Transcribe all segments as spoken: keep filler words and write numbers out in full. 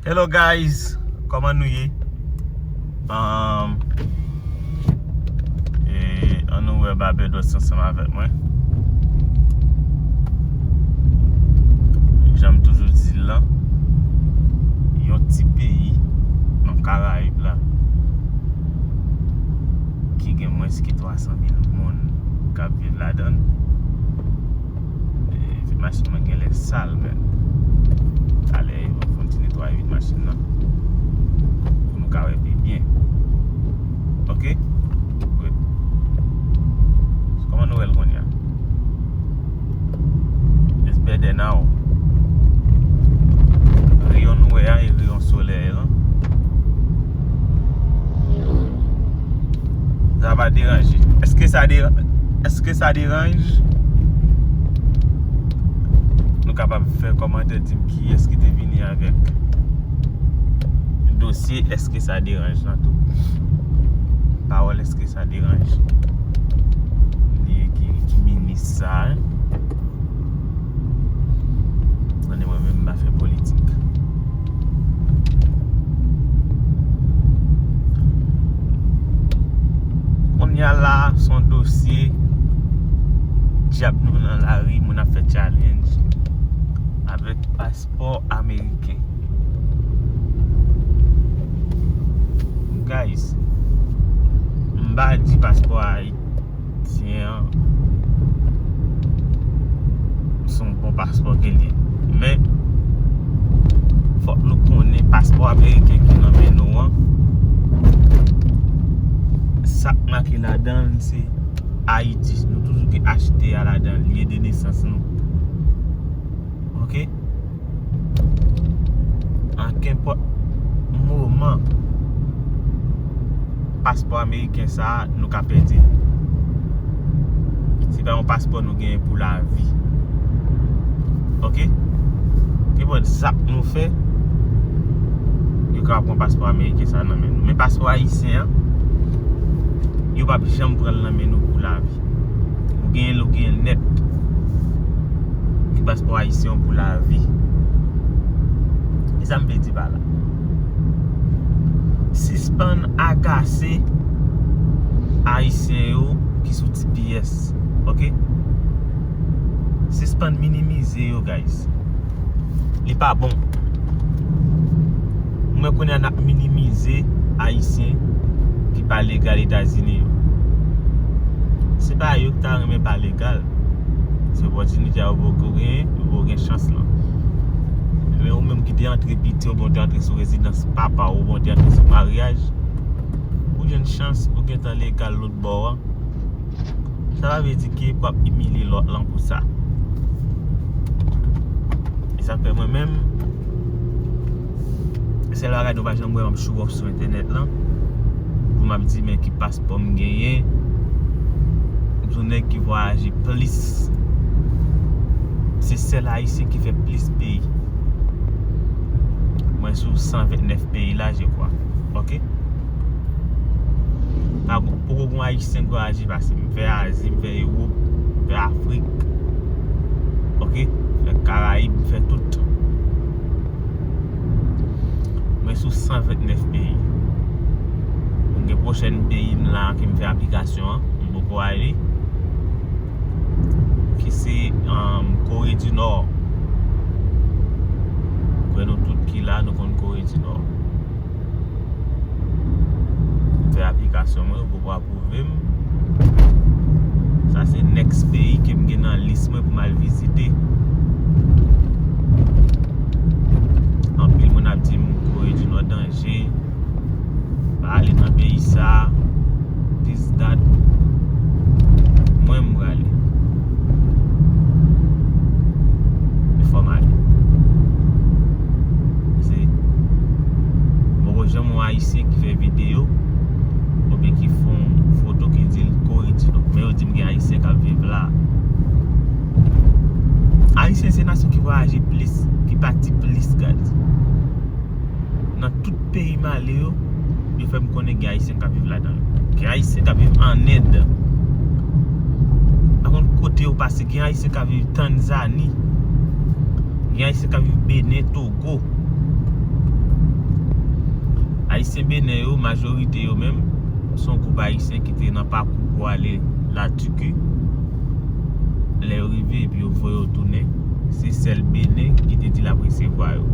Hello guys, kòman nou ye? Um, e, ann nou wè Barbados ansanm avèk mwen. Jan m toujou di l lan, yon ti peyi nan Karayib la ki gen mwens ke twa san mil moun k ap viv ladan l. E, vit machin mwen genlè sal, men talè, mwen fè yon ti netwaye vit machin nan pou nou ka wè pi byen. Ok? Good. Kòman nou wè l kounye a? It's better now. Reyon nou wè a, e reyon solèy lan. Sa pa deranje. Èske sa deran-, èske sa deranje? Nou kapab fè kòmantè, di m kiyès ki te vini avèk dosye èske sa deranje lan tou. Pawòl èske sa deranje. Li ki, ki minis sa, hein? Tande mwen menm m pa fè politik. Kounye a la, se yon dosye dyab nou nan lari, moun ap fè challenge avèk paspò ameriken. Guys, m pa di paspò a ayisyen an se yon bon paspò ke l ye. Men, fòk nou konnen paspò ameriken ki nan men nou an, sa k make ladan l se Ayiti. Nou toujou gen H T A ladan l, lye de nesans nou. Ok? A kenpòt moman, paspò ameriken sa a, nou ka pèdi l. Se pa yon paspò nou genyen pou lavi. Ok? Kenpòt zak nou fè, yo ka pran paspò ameriken sa a nan men nou. Men paspò ayisyen an, yo p ap janm pran l nan men nou pou lavi. Ou genyen l, ou genyen l nèt. Ki paspò ayisyen an pou lavi. E sa m vle di pa la. Sispann agase ayisyen yo ki sou T P S, ok? Sispann minimize yo, guys. Li pa bon. Mwen konnen n ap minimize ayisyen ki pa legal Etazini yo. Se pa yo ki ta renmen pa legal. Se opòtinite a yo poko genyen, yo poko gen chans lan. Men ou menm ki te antre piti, oubyen w te antre sou rezidans papa w, oubyen w te antre sou maryaj, ou jwenn chans, ou gentan legal lòt bò an. Sa pa vle di ke w ap imilye lòt lan pou sa. E sa k fè mwen menm, sèl bagay nou pa janm wè m ap show off sou entènèt lan, pou m ap di men ki paspò m genyen. M se yon nèg ki vwayaje plis. Se sèl ayisyen ki fè plis peyi. Mwen sou san vennèf peyi la, je kwa. Ok? Pa gon, poko gon ayisyen k vwayaje pase m. M fè Azi, m fè Ewòp, m fè Afrik. Ok? M fè Karayib, m fè tout. Mwen sou san vennèf peyi. Mwen gen pwochèn peyi m la ke m fè aplikasyon an, m poko ale. Ki se, um, Kore di Nò. Kwè nou tout ki la, nou konn Kore di Nò. M fè aplikasyon mwen, yo poko apwouve m. Sa se next peyi ke m gen nan lis mwen pou m al vizite. Anpil moun ap di m Kore di Nò danje. Pa ale nan peyi sa. This, that. Mwen, m prale. Men fò m ale. Se, m poko janm wè yon ayisyen ki fè videyo oubyen ki fè yon foto ki di l Kore di Nò. Men yo di m gen ayisyen k ap viv la. Ayisyen se nasyon ki vwayaje plis, ki pati plis, guys. Nan tout peyi m ale yo, yo fè m konnen gen ayisyen k ap viv ladan yo. Gen ayisyen k ap viv ann End. Pa konn kote yo pase, gen ayisyen k ap viv Tanzani. Gen ayisyen k ap viv Benen, Togo. Ayisyen Benè yo, majorite yo menm, se yon gwoup ayisyen ki te nan pakou pou ale Latiki. Lè yo rive epi yo voye yo tounen, se sèl Benè ki te di l ap resevwa yo.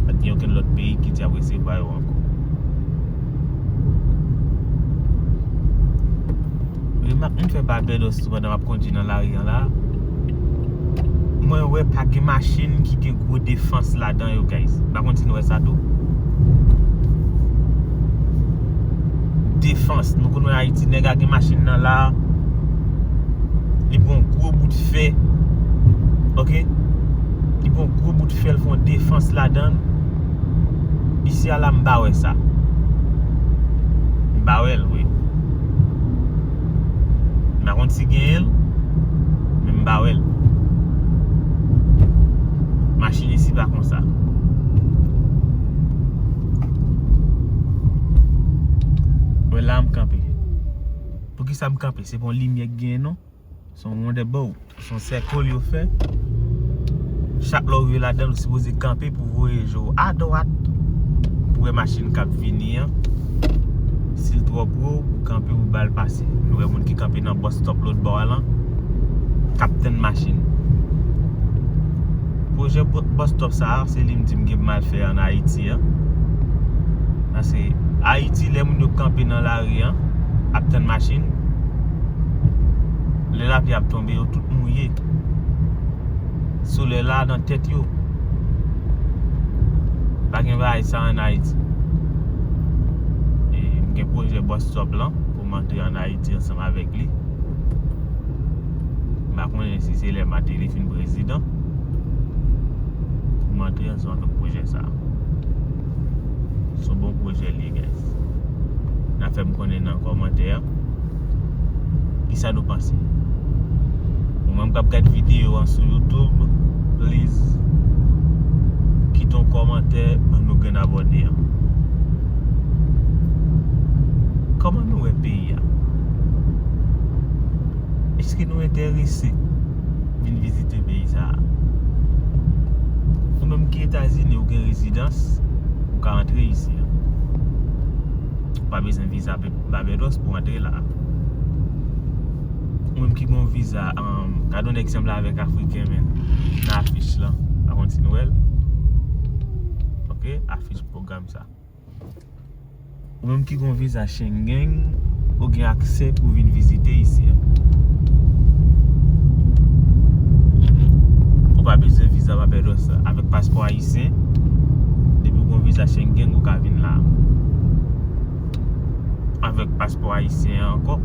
Pa t gen okenn lòt peyi ki di ap resevwa yo ankò. Remak m fè Barbados tou pandan m ap kondui nan lari an la, mwen wè pa gen machin ki gen gwo defans ladan yo, guys. M pa konn si nou wè sa tou. Defans. Nou konn wè Ayiti, nèg a gen machin nan la, li pran yon gwo bout fè. Ok? Li pran yon gwo bout fè, l fè yon defans ladan l. Isi a la, m pa wè sa. M pa wè l, wi. M pa konn si genyen l, men m pa wè l. Machin isi pa konsa. Wè la m kanpe. Poukisa m kanpe? Se pa yon limyè k genyen, non? Se yon roundabout. Se yon sèkòl yo fè. Chak lè w rive ladan l, ou sipoze kanpe pou voye je w adwat pou wè machin k ap vini an. Si l twò pre w, ou kanpe pou ba l pase. Nou wè moun ki kanpe nan bus stop lòt bò a lan, k ap tann machin. Pwojè bu-, bus stop sa a, se li m di m gen pou m al fè ann Ayiti an. Paske Ayiti, lè moun yo kanpe nan lari an, ap tann machin, lè lapli ap tonbe, yo tout mouye. Solèy la nan tèt yo. Pa gen bagay sa ann Ayiti. E m gen pwojè bus stop lan pou m antre ann Ayiti ansanm avèk li. M pa konnen si se lè Martelly fin prezidan pou m antre ansanm avèk pwojè sa a. Se yon bon pwojè l ye, guys. N a fè m konnen nan kòmantè a. Kisa nou panse? Ou menm k ap gad videyo an sou YouTube, please, kite yon kòmantè, ban nou grenn abòne an. Kòman nou wè peyi a? Èske nou enterese vin vizite peyi sa a? Ou menm ki Etazini, ou gen rezidans, ou ka antre isi a. Ou pa bezwen viza Barbados pou antre la. Ou menm ki gon viza, um, gade yon egzanp la avèk Afriken, men nan afich lan. Pa konn si nou wè l. Ok, afich pwogram sa. Ou menm ki gon viza Schengen, ou gen aksè pou vin vizite isi a. Ou pa bezwen viza Barbados avèk paspò ayisyen. Depi ou gon viza Schengen, ou ka vin la. Avèk paspò ayisyen an ankò.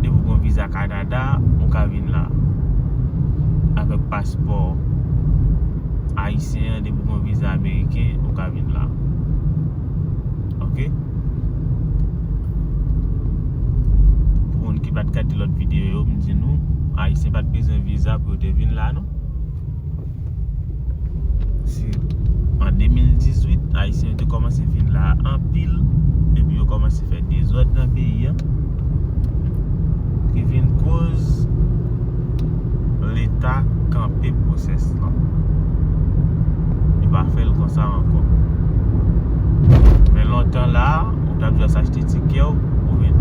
Depi ou gon viza Kanada, ou ka vin la. Avèk paspò ayisyen an, depi ou gon viza ameriken, ou ka vin la. Ok? Pou moun ki pa t gade lòt videyo yo, m di nou, Ayisyen pa t bezwen viza pou yo te vin la, non. Se an de mil dizuit, Ayisyen yo te kòmanse vin la anpil, epi yo kòmanse fè dezòd nan peyi a, ki vin koz Leta kanpe pwosès lan. Yo pa fè l konsa ankò. Men lontan la, ou t ap jis achte tikè w, ou vin.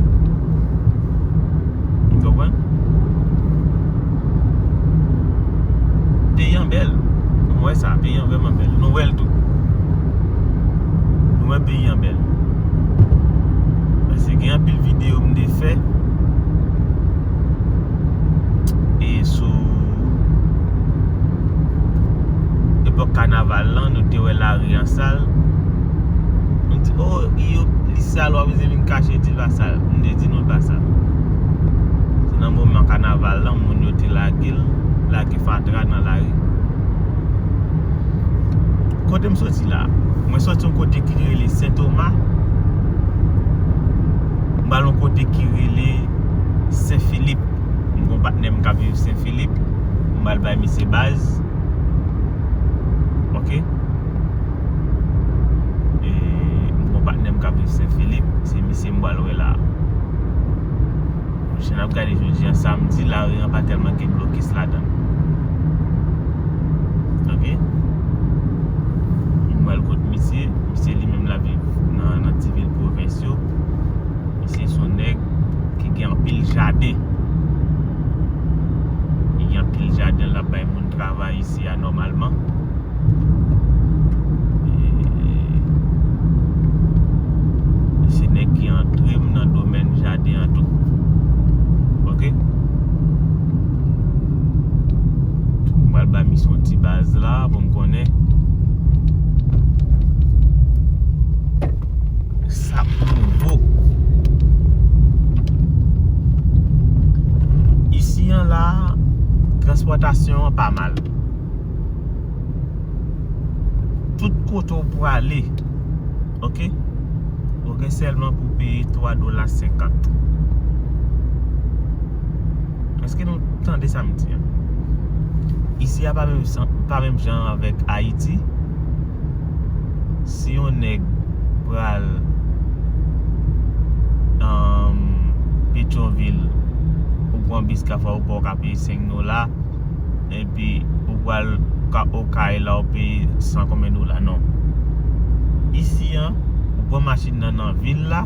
Ou konprann? Peyi an bèl. Nou wè sa, peyi an vrèman bèl. Nou wè l tou. Nou wè peyi an bèl. Paske gen anpil videyo m te fè e sou epòk kanaval lan, nou te wè lari an sal. Nou di, "Oh, yo, li sal, w ap vin kache di l pa sal." M te di nou l pa sal. Se nan moman kanaval lan, moun yo te lage l, lage fatra nan lari. Kote m soti la? Mwen soti yon kote ki rele Sen Toma. M al yon kote ki rele Sen Filip. M gon patnè m k ap viv Sen Filip. M al bay misye baz. Ok? E m gon patnè m k ap viv Sen Filip. Se misye m pral wè la. Jan n ap gade jodi an, samdi, lari an pa tèlman gen blokis ladan l. Ok? M pral kot misye. Misyon ti baz la pou m konnen sa k nouvo. Isi an la, transpòtasyon an pa mal. Tout kote w prale, oke, ou gen sèlman pou peye twa dola senkant. Èske nou tande sa m di an? Isi a pa menm jan, pa menm jan avèk Ayiti. Si yon nèg pral, um, Petyonvil, ou pran bis Kafou Ayewopò, ou ka peye senk dola, epi ou pral ka-, Okay la, ou peye san konbyen dola, non. Isi an, ou pran machin nan nan vil la,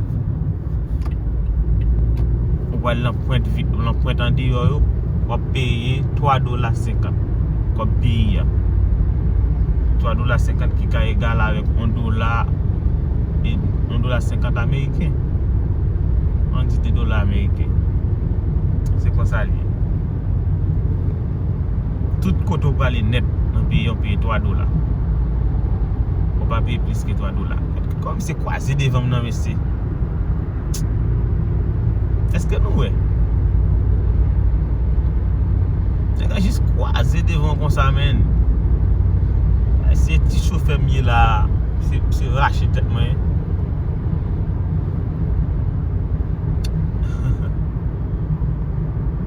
ou pral nan pwent vi-, nan pwent andeyò yo, w ap peye twa dola senkant kòb peyi a. Twa dola senkant ki ka egal avèk yon dola, e, yon dola senkant ameriken. Ann di de dola ameriken. Se konsa l ye. Tout kote w prale nèt nan peyi an, w peye twa dola. Ou pa peye plis ke twa dola. Kòm se kwaze devan m nan, mesye. Èske nou wè? Nèg la jis kwaze devan konsa, menn. Ay, se ti chofè m ye la. Se, se rache tèt mwen.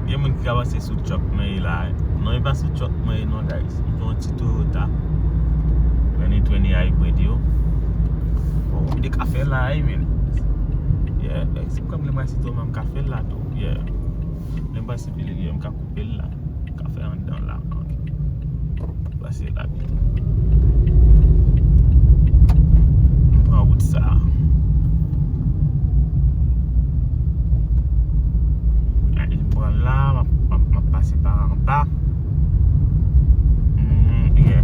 Gen moun ki ka panse sou truck mwen ye la. Non, e pa sou truck mwen ye non, guys. M gen yon ti Toyota twenty twenty hybrid yo. Bon, m te ka fè la, wi, men. Yeah, guys, si m konn lè m resi tou, m ka fè la tou. Yeah. Lè m resi pile, yeah, m ka koupe l la. M ka fè anndan la. Pase la pito. M pran wout sa. Gade, m pran la, m ap, m ap, m ap pase pa anba. Mm, yeah.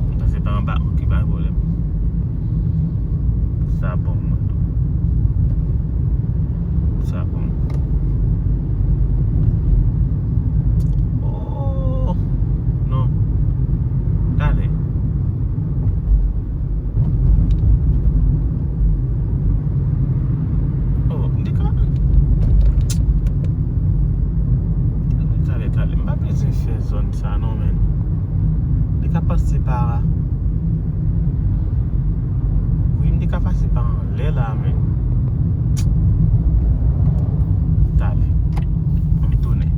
M pase pa anba, ok, pa gen pwoblèm. Sa bon, mwen tou. Sa bon. Oh, non. Talè. Oh, m te ka. Talè, talè. M pa bezwen fè zòn sa, non, men. M te ka pase pa. Wi, m te ka pase pa anlè la, men. Talè. Ann tounen.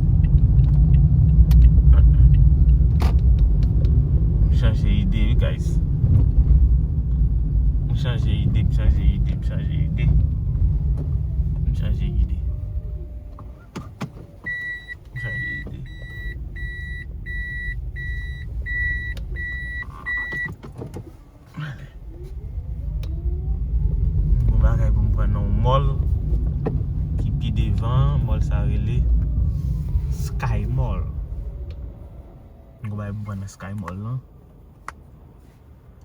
M chanje ide, wi, guys. M chanje ide, m chanje ide, m chanje ide. M chanje ide. M chanje ide. Ale. Gon bagay pou m pran nan yon mall ki pi devan, mall sa rele Sky Mall. Gon bagay pou m pran nan Sky Mall lan.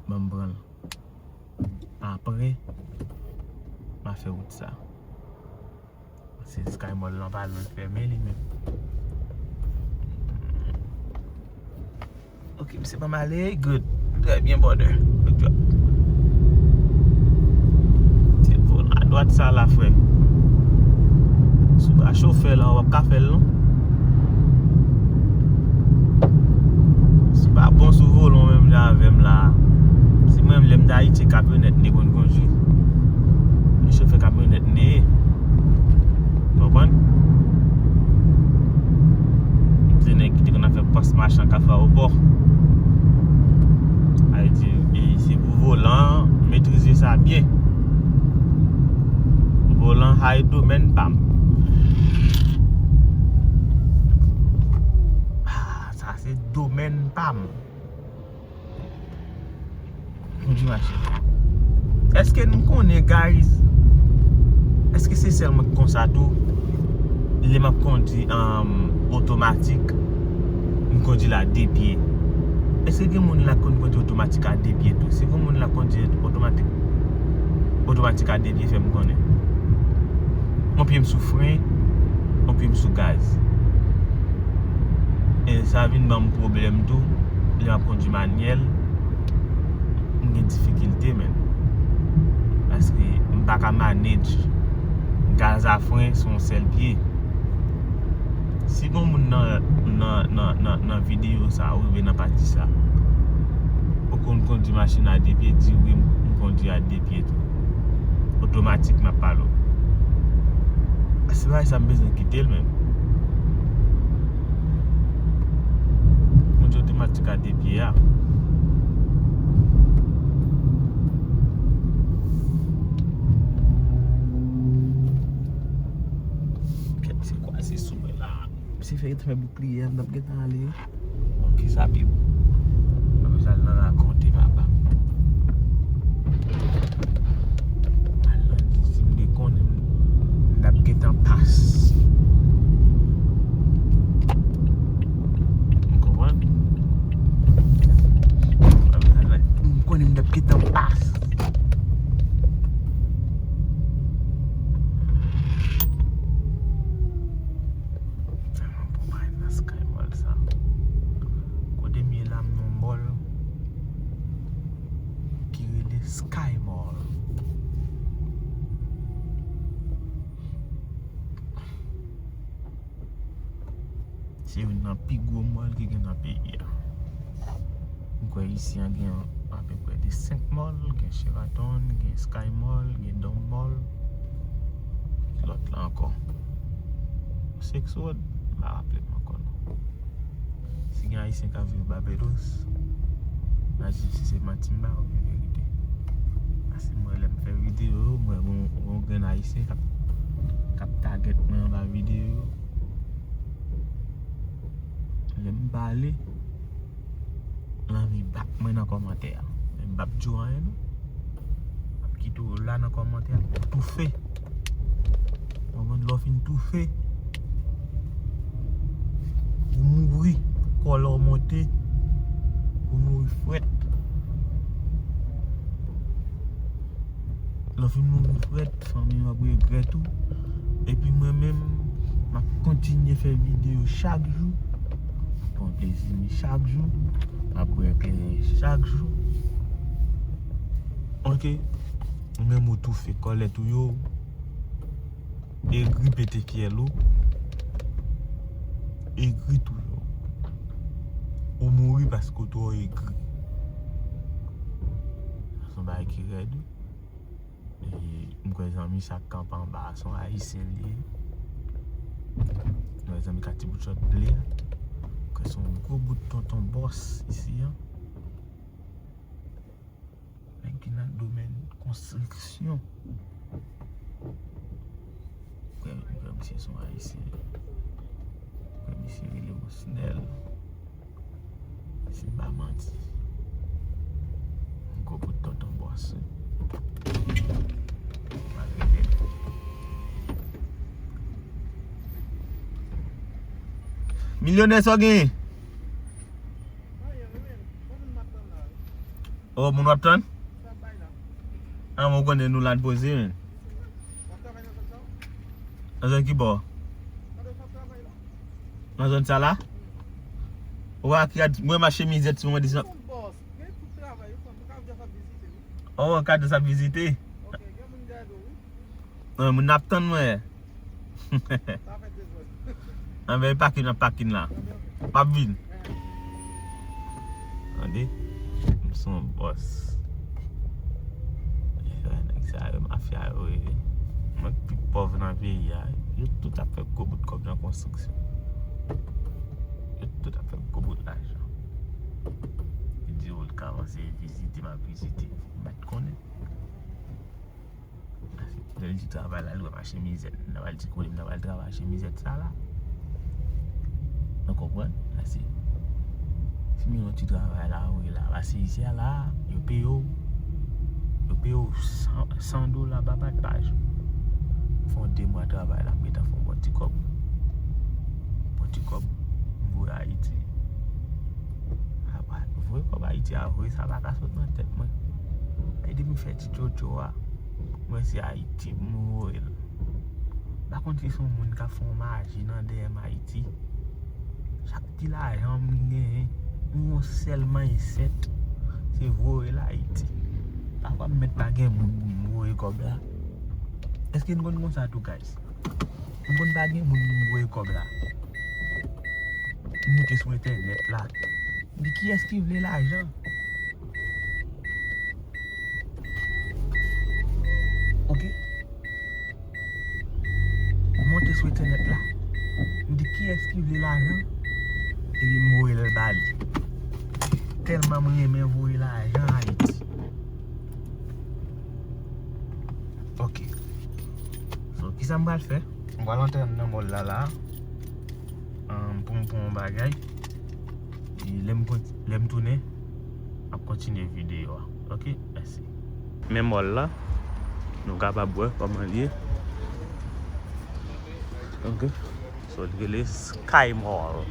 Ban m pran l. Apre, m a fè wout sa. Se Sky Mall lan pa lwen fèmen li menm. Ok, misye ban m ale, good. Trè byen, brother. Good job. Ti volan adwat sa la, frè. Si w pa chofè la, w ap ka fè l, non. Si w pa bon sou volan w menm jan avè m la. Si mwen menm, lè m t Ayiti, e kamyonèt m te konn kondui. E chofè kamyonèt m te ye. Konprann? Se nèg ki te konn ap fè pòs machan Kafou Ayewopò. Sa vle di, e, se pou volan an, metrize sa byen. Volan an, sa e domèn pa m. Ah, sa se domèn pa m. Kondui machin. Èske nou konnen, guys? Èske se sèl mwen ki konsa tou? Lè m ap kondui, um, otomatik, m kondui l a de pye. Èske gen moun la ki konn kondui otomatik a de pye tou? Si gen moun la ki kondui otomatik, otomatik a de pye, fè m konnen. Yon pye m sou fren, yon pye m sou gaz. E sa vin ban m pwoblèm tou, lè m ap kondui manyèl, m gen difikilte, menn. Paske m pa ka manage gaz a fren sou yon sèl pye. Si gon moun nan, nan, nan, nan, nan videyo sa, ou rive nan pati sa, ou konn kondui machin a de pye, di wi, m kondui a de pye tou. Otomatik, m ap pale w. Se bagay sa m bezwen kite l menm. Kondui otomatik a de pye a. Kèt se kwaze sou mwen la. Si fè, fè bouclier a, m t ap gentan ale. Bon, kisa pi bon? Mwen bezwen al nan rakonte papa. Al nan di, si m te konnen, m t ap gentan pas. M konprann. Mwen bezwen al nan, m konnen m t ap gentan pas. Tèlman bon bagay nan Sky Mall sa. Kote m ye la, m nan mall ki rele Sky Mall. Se youn nan pi gwo mall ki gen nan peyi a. M kwè isi a gen apeprè de senk mall, gen Sheraton, gen Sky Mall, gen Dome Mall. Ki lòt la ankò? Six Road? M pa raple m ankò non. Si gen Ayisyen k ap viv Babedos, n a di m si se manti m ba yo oubyen verite. Paske mwen, lè m fè videyo yo, mwen, mwen, mwen, gen Ayisyen k ap, k ap tagèt mwen anba videyo yo. Lè m pale, lanvi bat mwen nan kòmantè a. Men m p ap di w anyen non. M ap kite w la nan kòmantè a pou toufe. Ou konprann, lè w fin toufe, ou mouri, kòlè w monte, ou mouri frèt. Lè w fin mouri frèt, fanmi w ap regrèt ou. Epi mwen menm, m ap kontinye fè videyo chak jou. M ap pran plezi m chak jou. M ap bwè kleren chak jou. Oke? Ou menm ou toufe, kòlèt ou yo egri pete fyèl ou. Egri toujou. Ou mouri paske w twò egri. Sa se yon bagay ki rèd, wi. E m kwè zanmi sa k kanpe anba a, se yon Ayisyen li ye. M kwè zanmi k ak ti bout chòt ble a. M kwè se yon gwo bout tonton bòs isi a. Nèg ki nan domèn konstriksyon. Kwè, kwè misye se yon Ayisyen. Kwè misye rele Osnel. Si m pa manti. Yon gwo bout tonton bòs, wi. Milyonè, sa w genyen? Oh, moun w ap tann? Ah, mwen konnen nou la n poze, men. Nan zòn ki bò? Nan zòn sa la? Ou wè ki rad, mwen mache mizèt sou mwen disan. Oh, kado sa vizite. Non, moun ap tann mwen. Anben, pakin ap pakin la. M ap vin. Tande? M se yon bòs. Nèg sa yo, mafya yo ye. Mwen k pi pòv nan peyi a. Yo tout ap fè gwo bout kòb nan konstriksyon. Yo tout ap fè gwo bout lajan. Li di yo l ka avanse vizite, m ap vizite. M pa t konnen. Lè l di travay la, l wè mache mizèt. N a pral di kote m ta pral travay mache mizèt sa la. Nou konprann? Pase si m gen yon ti travay la, wi la. Pase isi a la, yo peye w. Yo peye w san, san dola pa, pa, pa jou. Fè yon de mwa travay la, m gentan fè yon bon ti kòb. Bon ti kòb, m voye Ayiti. Apa, voye kòb Ayiti a vre, sa pa ka sot nan tèt mwen. E depi m fè ti tchotcho a, mwen se Ayiti m voye l. M pa konn si se yon moun k ap fè yon maji nan dèyè m Ayiti. Chak ti lajan m genyen, m gon sèl mindset, se voye l Ayiti. Pafwa m mèt pa gen moun pou m voye kòb la. Èske n konn konsa tou, guys? M konn pa gen moun pou m voye kòb la. M moute sou entènèt la. M di, kiyès ki vle lajan? Ok. M monte sou entènèt la. M di, kiyès ki vle lajan? Epi m voye l ba li. Tèlman m renmen voye lajan Ayiti. Ok. So, kisa m pral fè? M pral antre nan mòl la la. Ahn, pou m pran yon bagay. E lè m kon-, lè m tounen, m ap kontinye videyo a. Ok, mèsi. Men mòl la, nou kapab wè kòman l ye. Ok. So, li rele Sky Mall.